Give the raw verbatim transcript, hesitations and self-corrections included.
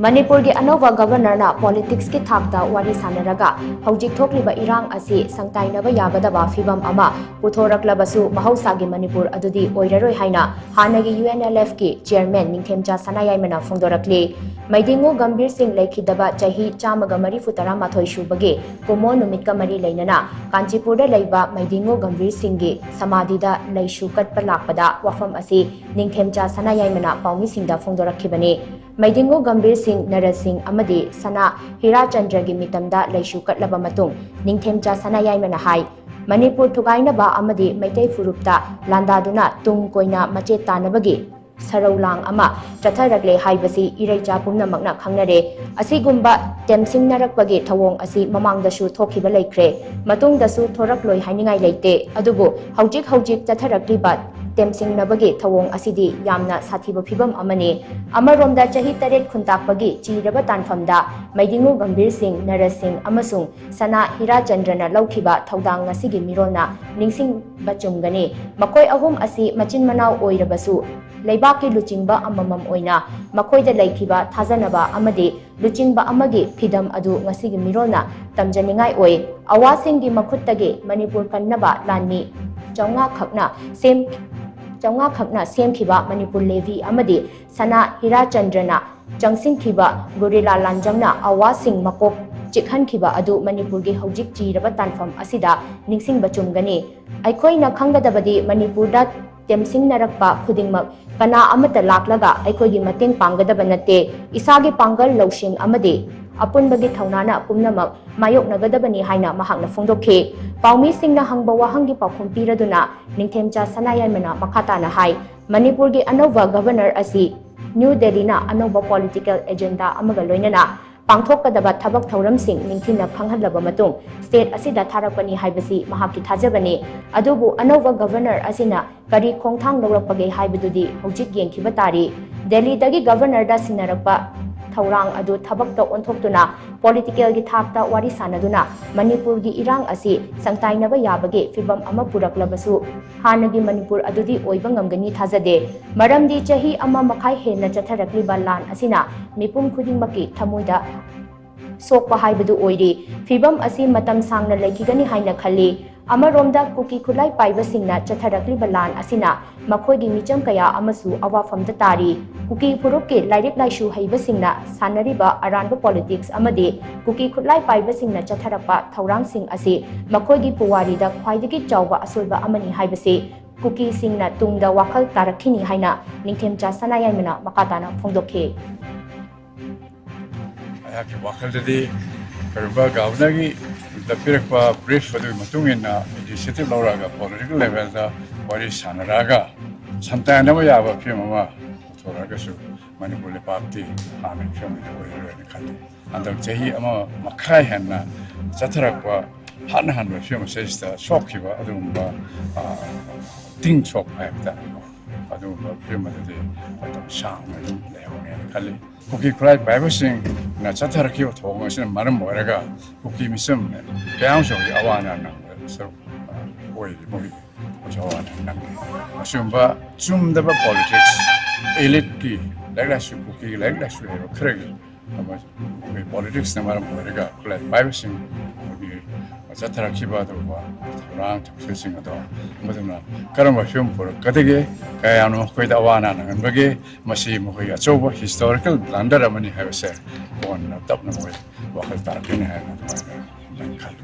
ꯃꯅꯤꯄꯨꯔꯒꯤ ꯑꯅꯧꯕ ꯒꯕꯔꯅꯔꯅ ꯄꯣꯂꯤꯇꯤꯛꯁꯀꯤ ꯊꯥꯛꯇ ꯋꯥꯔꯤ ꯁꯥꯟꯅꯔꯒ ꯍꯧꯖꯤꯛ ꯊꯣꯛꯂꯤꯕ ꯏꯔꯥꯡ ꯑꯁꯤ ꯁꯪꯇꯥꯏꯅꯕ ꯌꯥꯒꯗꯕ ꯐꯤꯚꯝ ꯑꯃ ꯄꯨꯊꯣꯔꯛꯂꯕꯁꯨ ꯃꯍꯧꯁꯥꯒꯤ ꯃꯅꯤꯄꯨꯔ ꯑꯗꯨꯗꯤ ꯑꯣꯏꯔꯔꯣꯏ ꯍꯥꯏꯅ ꯍꯥꯟꯅꯒꯤ UNLFꯀꯤ ꯆꯤꯌꯔꯃꯦꯟ ꯅꯤꯡꯊꯦꯝꯆꯥ ꯁꯅꯥꯌꯥꯏꯃꯅ ꯐꯣꯡꯗꯣꯔꯛꯂꯤ꯫ ꯃꯩꯗꯤꯡꯉꯨ ꯒꯝꯚꯤꯔ ꯁꯤꯡ ꯂꯩꯈꯤꯗꯕ ꯆꯍꯤ ꯆꯥꯝꯃꯒ ꯃꯔꯤꯐꯨ ꯇꯔꯥ ꯃꯥꯊꯣꯏ ꯁꯨꯕꯒꯤ ꯀꯨꯝꯑꯣꯟ ꯅꯨꯃꯤꯠꯀ ꯃꯔꯤ ꯂꯩꯅꯅ ꯀꯥꯟꯆꯤꯄꯨꯔꯗ ꯂꯩꯕ ꯃꯩꯗꯤꯡꯉꯨ ꯒꯝꯚꯤꯔ ꯁꯤꯡꯒꯤ ꯁꯃꯥꯙꯤꯗ ꯂꯩꯁꯨ ꯀꯠꯄ ꯂꯥꯛꯄꯗ ꯋꯥꯐꯝ ꯑꯁꯤ ꯅꯤꯡꯊꯦꯝꯆꯥ ꯁꯅꯥꯌꯥꯏꯃꯅ ꯄꯥꯎꯃꯤꯁꯤꯡꯗ ꯐꯣꯡꯗꯣꯔꯛꯈꯤꯕꯅꯤ꯫ ꯃꯩꯗꯤꯡꯉꯨ ꯒꯝꯚꯤꯔ ꯁꯤꯡ, ꯅꯔꯁꯤꯡ ꯑꯃꯗꯤ ꯁꯅꯥ ꯍꯤꯔꯥꯆꯟꯗ꯭ꯔꯒꯤ ꯃꯤꯇꯝꯗ ꯂꯩꯁꯨ ꯀꯠꯂꯕ ꯃꯇꯨꯡ ꯅꯤꯡꯊꯦꯝꯆꯥ ꯁꯅꯥꯌꯥꯏꯃꯅ ꯍꯥꯏ, ꯃꯅꯤꯄꯨꯔ ꯊꯨꯒꯥꯏꯅꯕ ꯑꯃꯗꯤ ꯃꯩꯇꯩ ꯐꯨꯔꯨꯞꯇ ꯂꯥꯟꯗꯥꯗꯨꯅ ꯇꯨꯡ ꯀꯣꯏꯅ ꯃꯆꯦꯠ ꯇꯥꯅꯕꯒꯤ ꯁꯔꯧ ꯂꯥꯡ ꯑꯃ ꯆꯠꯊꯔꯛꯂꯦ ꯍꯥꯏꯕꯁꯤ ꯏꯔꯩꯆꯥ ꯄꯨꯝꯅꯃꯛꯅ ꯈꯪꯅꯔꯦ꯫ ꯑꯁꯤꯒꯨꯝꯕ ꯇꯦꯝꯁꯤꯡꯅꯔꯛꯄꯒꯤ ꯊꯧꯑꯣꯡ ꯑꯁꯤ ꯃꯃꯥꯡꯗꯁꯨ ꯊꯣꯛꯈꯤꯕ ꯂꯩꯈ꯭ꯔꯦ, ꯃꯇꯨꯡꯗꯁꯨ ꯊꯣꯔꯛꯂꯣꯏ ꯍꯥꯏꯅꯤꯡꯉꯥꯏ ꯂꯩꯇꯦ꯫ ꯑꯗꯨꯕꯨ ꯍꯧꯖꯤꯛ ꯍꯧꯖꯤꯛ ꯆꯠꯊꯔꯛꯂꯤꯕ ꯇꯦꯝꯁꯤꯡꯅꯕꯒꯤ ꯊꯧꯑꯣꯡ ꯑꯁꯤꯗꯤ ꯌꯥꯝꯅ ꯁꯥꯊꯤꯕ ꯐꯤꯚꯝ ꯑꯃꯅꯤ꯫ ꯑꯃꯔꯣꯝꯗ ꯆꯍꯤ ꯇꯔꯦꯠ ꯈꯨꯟꯇꯥꯛꯄꯒꯤ ꯆꯤꯔꯕ ꯇꯥꯟꯐꯝꯗ ꯃꯩꯗꯤꯡꯉꯨ ꯒꯝꯚꯤꯔ ꯁꯤꯡ, ꯅꯔꯁꯤꯡ ꯑꯃꯁꯨꯡ ꯁꯅꯥ ꯍꯤꯔꯥꯆꯟꯗ꯭ꯔꯅ ꯂꯧꯈꯤꯕ ꯊꯧꯗꯥꯡ ꯉꯁꯤꯒꯤ ꯃꯤꯔꯣꯜꯅ ꯅꯤꯡꯁꯤꯡꯕ ꯆꯨꯝꯒꯅꯤ꯫ ꯃꯈꯣꯏ ꯑꯍꯨꯝ ꯑꯁꯤ ꯃꯆꯤꯟ ꯃꯅꯥꯎ ꯑꯣꯏꯔꯕꯁꯨ ꯂꯩꯕꯥꯛꯀꯤ ꯂꯨꯆꯤꯡꯕ ꯑꯃꯃꯝ ꯑꯣꯏꯅ ꯃꯈꯣꯏꯗ ꯂꯩꯈꯤꯕ ꯊꯥꯖꯅꯕ ꯑꯃꯗꯤ ꯂꯨꯆꯤꯡꯕ ꯑꯃꯒꯤ ꯐꯤꯗꯝ ꯑꯗꯨ ꯉꯁꯤꯒꯤ ꯃꯤꯔꯣꯜꯅ ꯇꯝꯖꯅꯤꯡꯉꯥꯏ ꯑꯣꯏ꯫ ꯑꯋꯥꯁꯤꯡꯒꯤ ꯃꯈꯨꯠꯇꯒꯤ ꯃꯅꯤꯄꯨꯔ ꯀꯟꯅꯕ ꯂꯥꯟꯃꯤ ꯆꯥꯝꯃꯉꯥ ꯈꯛꯅ ꯁꯦꯝ-, ꯆꯥꯝꯃꯉꯥ ꯈꯛꯅ ꯁꯦꯝꯈꯤꯕ ꯃꯅꯤꯄꯨꯔ ꯂꯦꯚꯤ ꯑꯃꯗꯤ ꯁꯅꯥ ꯍꯤꯔꯥꯆꯟꯗ꯭ꯔꯅ ꯆꯪꯁꯤꯟꯈꯤꯕ ꯒꯣꯔꯤꯂꯥ ꯂꯥꯟꯖꯪꯅ ꯑꯋꯥꯁꯤꯡ ꯃꯀꯣꯛ ꯆꯤꯛꯍꯟꯈꯤꯕ ꯑꯗꯨ ꯃꯅꯤꯄꯨꯔꯒꯤ ꯍꯧꯖꯤꯛ ꯆꯤꯔꯕ ꯇꯥꯟꯐꯝ ꯑꯁꯤꯗ ꯅꯤꯡꯁꯤꯡꯕ ꯆꯨꯝꯒꯅꯤ꯫ ꯑꯩꯈꯣꯏꯅ ꯈꯪꯒꯗꯕꯗꯤ ꯃꯅꯤꯄꯨꯔꯗ ꯇꯦꯝꯁꯤꯡꯅꯔꯛꯄ ꯈꯨꯗꯤꯡꯃꯛ ꯀꯅꯥ ꯑꯃꯠꯇ ꯂꯥꯛꯂꯒ ꯑꯩꯈꯣꯏꯒꯤ ꯃꯇꯦꯡ ꯄꯥꯡꯒꯗꯕ ꯅꯠꯇꯦ꯫ ꯏꯁꯥꯒꯤ ꯄꯥꯡꯒꯜ ꯂꯧꯁꯤꯡ ꯑꯃꯗꯤ ꯑꯄꯨꯟꯕꯒꯤ ꯊꯧꯅꯥꯅ ꯄꯨꯝꯅꯃꯛ ꯃꯥꯌꯣꯛꯅꯒꯗꯕꯅꯤ ꯍꯥꯏꯅ ꯃꯍꯥꯛꯅ ꯐꯣꯡꯗꯣꯛꯈꯤ꯫ ꯄꯥꯎꯃꯤꯁꯤꯡꯅ ꯍꯪꯕ ꯋꯥꯍꯪꯒꯤ ꯄꯥꯎꯈꯨꯝ ꯄꯤꯔꯗꯨꯅ ꯅꯤꯡꯊꯦꯝꯆꯥ ꯁꯅꯥꯌꯥꯏꯃꯅ ꯃꯈꯥ ꯇꯥꯅ ꯍꯥꯏ, ꯃꯅꯤꯄꯨꯔꯒꯤ ꯑꯅꯧꯕ ꯒꯕꯔꯅꯔ ꯑꯁꯤ ꯅ꯭ꯌꯨ ꯗꯦꯜꯂꯤꯅ ꯑꯅꯧꯕ ꯄꯣꯂꯤꯇꯤꯀꯦꯜ ꯑꯦꯖꯦꯟꯗꯥ ꯑꯃꯒ ꯂꯣꯏꯅꯅ ꯄꯥꯡꯊꯣꯛꯀꯗꯕ ꯊꯕꯛ ꯊꯧꯔꯝꯁꯤꯡ ꯅꯤꯡꯊꯤꯅ ꯈꯪꯍꯜꯂꯕ ꯃꯇꯨꯡ ꯁ꯭ꯇꯦꯠ ꯑꯁꯤꯗ ꯊꯥꯔꯛꯄꯅꯤ ꯍꯥꯏꯕꯁꯤ ꯃꯍꯥꯛꯀꯤ ꯊꯥꯖꯕꯅꯤ꯫ ꯑꯗꯨꯕꯨ ꯑꯅꯧꯕ ꯒꯕꯔꯅꯔ ꯑꯁꯤꯅ ꯀꯔꯤ ꯈꯣꯡꯊꯥꯡ ꯂꯧꯔꯛꯄꯒꯦ ꯍꯥꯏꯕꯗꯨꯗꯤ ꯍꯧꯖꯤꯛ ꯌꯦꯡꯈꯤꯕ ꯇꯥꯔꯤ꯫ ꯗꯦꯜꯂꯤꯗꯒꯤ ꯒꯕꯔꯅꯔꯗ ꯁꯤꯟꯅꯔꯛꯄ ꯊꯧꯔꯥꯡ ꯑꯗꯨ ꯊꯕꯛꯇ ꯑꯣꯟꯊꯣꯛꯇꯨꯅ ꯄꯣꯂꯤꯇꯤꯀꯦꯜꯒꯤ ꯊꯥꯛꯇ ꯋꯥꯔꯤ ꯁꯥꯅꯗꯨꯅ ꯃꯅꯤꯄꯨꯔꯒꯤ ꯏꯔꯥꯡ ꯑꯁꯤ ꯁꯪꯇꯥꯏꯅꯕ ꯌꯥꯕꯒꯤ ꯐꯤꯚꯝ ꯑꯃ ꯄꯨꯔꯛꯂꯕꯁꯨ, ꯍꯥꯟꯅꯒꯤ ꯃꯅꯤꯄꯨꯔ ꯑꯗꯨꯗꯤ ꯑꯣꯏꯕ ꯉꯝꯒꯅꯤ ꯊꯥꯖꯗꯦ꯫ ꯃꯔꯝꯗꯤ ꯆꯍꯤ ꯑꯃ ꯃꯈꯥꯏ ꯍꯦꯟꯅ ꯆꯠꯊꯔꯛꯂꯤꯕ ꯂꯥꯟ ꯑꯁꯤꯅ ꯃꯤꯄꯨꯝ ꯈꯨꯗꯤꯡꯃꯛꯀꯤ ꯊꯃꯣꯏꯗ ꯁꯣꯛꯄ ꯍꯥꯏꯕꯗꯨ ꯑꯣꯏꯔꯤ꯫ ꯐꯤꯚꯝ ꯑꯁꯤ ꯃꯇꯝ ꯁꯥꯡꯅ ꯂꯩꯈꯤꯒꯅꯤ ꯍꯥꯏꯅ ꯈꯜꯂꯤ꯫ ꯑꯃꯔꯣꯝꯗ ꯀꯨꯀꯤ ꯈꯨꯠꯂꯥꯏ ꯄꯥꯏꯕꯁꯤꯡꯅ ꯆꯠꯊꯔꯛꯂꯤꯕ ꯂꯥꯟ ꯑꯁꯤꯅ ꯃꯈꯣꯏꯒꯤ ꯃꯤꯆꯝ ꯀꯌꯥ ꯑꯃꯁꯨ ꯑꯋꯥꯐꯝꯗ ꯇꯥꯔꯤ꯫ ꯀꯨꯀꯤ ꯐꯨꯔꯨꯞꯀꯤ ꯂꯥꯏꯔꯤꯛ ꯂꯥꯏꯁꯨ ꯍꯩꯕꯁꯤꯡꯅ ꯁꯥꯟꯅꯔꯤꯕ ꯑꯔꯥꯟꯕ ꯄꯣꯂꯤꯇꯤꯛꯁ ꯑꯃꯗꯤ ꯀꯨꯀꯤ ꯈꯨꯠꯂꯥꯏ ꯄꯥꯏꯕꯁꯤꯡꯅ ꯆꯠꯊꯔꯛꯄ ꯊꯧꯔꯥꯡꯁꯤꯡ ꯑꯁꯤ ꯃꯈꯣꯏꯒꯤ ꯄꯨꯋꯥꯔꯤꯗ ꯈ꯭ꯋꯥꯏꯗꯒꯤ ꯆꯥꯎꯕ ꯑꯁꯣꯏꯕ ꯑꯃꯅꯤ ꯍꯥꯏꯕꯁꯤ ꯀꯨꯀꯤꯁꯤꯡꯅ ꯇꯨꯡꯗ ꯋꯥꯈꯜ ꯇꯥꯔꯛꯈꯤꯅꯤ ꯍꯥꯏꯅ ꯅꯤꯡꯊꯦꯝꯆꯥ ꯁꯅꯥꯌꯥꯏꯃꯅ ꯃꯈꯥ ꯇꯥꯅ ꯐꯣꯡꯗꯣꯛꯈꯤ꯫ ꯑꯩꯍꯥꯛꯀꯤ ꯋꯥꯈꯜꯗꯗꯤ ꯀꯔꯤꯒꯨꯝꯕ ꯒꯚꯔꯅꯔꯒꯤ ꯄꯤꯔꯛꯄ ꯕ꯭ꯔꯤꯐ ꯑꯗꯨꯒꯤ ꯃꯇꯨꯡ ꯏꯟꯅ ꯏꯅꯤꯁꯤꯌꯦꯇꯤꯚ ꯂꯧꯔꯒ ꯄꯣꯂꯤꯇꯤꯀꯦꯜ ꯂꯦꯚꯦꯜꯗ ꯋꯥꯔꯤ ꯁꯥꯟꯅꯔꯛꯑꯒ ꯁꯝꯇꯥꯏꯅꯕ ꯌꯥꯕ ꯐꯤꯕꯝ ꯑꯃ ꯄꯨꯊꯣꯔꯛꯑꯒꯁꯨ ꯃꯅꯤꯄꯨꯔ ꯂꯩꯄꯥꯛꯇꯤ ꯍꯥꯟꯅꯒꯤ ꯐꯤꯕꯝꯗ ꯑꯣꯏꯔꯔꯣꯏꯅ ꯈꯜꯂꯤ꯫ ꯍꯟꯗꯛ ꯆꯍꯤ ꯑꯃ ꯃꯈꯥꯏ ꯍꯦꯟꯅ ꯆꯠꯊꯔꯛꯄ ꯍꯥꯟꯅ ꯍꯥꯟꯕ ꯐꯤꯕꯝ ꯑꯁꯤꯗ ꯁꯣꯛꯈꯤꯕ ꯑꯗꯨꯒꯨꯝꯕ ꯇꯤꯡ ꯁꯣꯛꯄ ꯍꯥꯏꯕ ꯇꯥꯔꯦꯀꯣ, ꯑꯗꯨꯒꯨꯝꯕ ꯐꯤꯕꯝ ꯑꯗꯨꯗꯤ ꯃꯇꯝ ꯁꯥꯡꯅ ꯑꯗꯨꯝ ꯂꯩꯍꯧꯅꯦꯅ ꯈꯜꯂꯤ꯫ ꯀꯨꯀꯤ ꯈꯨꯠꯂꯥꯏ ꯄꯥꯏꯕꯁꯤꯡꯅ ꯆꯠꯊꯔꯛꯈꯤꯕ ꯊꯧꯑꯣꯡ ꯑꯁꯤꯅ ꯃꯔꯝ ꯑꯣꯏꯔꯒ ꯀꯨꯀꯤ ꯃꯤꯆꯝ ꯀꯌꯥ ꯑꯃꯁꯨ ꯍꯧꯖꯤꯛ ꯑꯋꯥ ꯑꯅꯥ ꯅꯪꯕꯗ ꯁꯔꯨꯛ ꯑꯣꯏꯔꯤ꯫ ꯃꯣꯏ ꯃꯣꯏꯁꯨ ꯑꯋꯥ ꯑꯅꯥ ꯅꯪꯉꯤ꯫ ꯑꯁꯤꯒꯨꯝꯕ ꯆꯨꯝꯗꯕ ꯄꯣꯂꯤꯇꯤꯛꯁ, ꯏꯂꯤꯠꯀꯤ ꯂꯥꯏꯔꯤꯛ ꯂꯥꯏꯁꯨ, ꯀꯨꯀꯤꯒꯤ ꯂꯥꯏꯔꯤꯛ ꯂꯥꯏꯁꯨ ꯍꯩꯕ ꯈꯔꯒꯤ ꯑꯩꯈꯣꯏ ꯄꯣꯂꯤꯇꯤꯛꯁꯅ ꯃꯔꯝ ꯑꯣꯏꯔꯒ ꯈꯨꯠꯂꯥꯏ ꯄꯥꯏꯕꯁꯤꯡ ꯑꯩꯈꯣꯏꯒꯤ ꯆꯠꯊꯔꯛꯈꯤꯕ ꯑꯗꯨꯒꯨꯝꯕ ꯊꯧꯔꯥꯡ ꯊꯧꯁꯤꯜꯁꯤꯡ ꯑꯗꯣ ꯃꯗꯨꯅ ꯀꯔꯝꯕ ꯐꯤꯕꯝ ꯄꯨꯔꯛꯀꯗꯒꯦ, ꯀꯌꯥꯅꯣ ꯃꯈꯣꯏꯗ ꯑꯋꯥ ꯑꯅꯥ ꯅꯪꯍꯟꯕꯒꯦ, ꯃꯁꯤ ꯃꯈꯣꯏꯒꯤ ꯑꯆꯧꯕ ꯍꯤꯁꯇꯣꯔꯤꯀꯦꯜ ꯕ꯭ꯂꯟꯗꯔ ꯑꯃꯅꯤ ꯍꯥꯏꯕꯁꯦ ꯀꯣꯟꯅ ꯇꯞꯅ ꯃꯈꯣꯏ ꯋꯥꯈꯜ ꯇꯥꯔꯛꯀꯅꯤ ꯍꯥꯏꯅ ꯑꯗꯨꯃꯥꯏꯅ ꯈꯜꯂꯤ꯫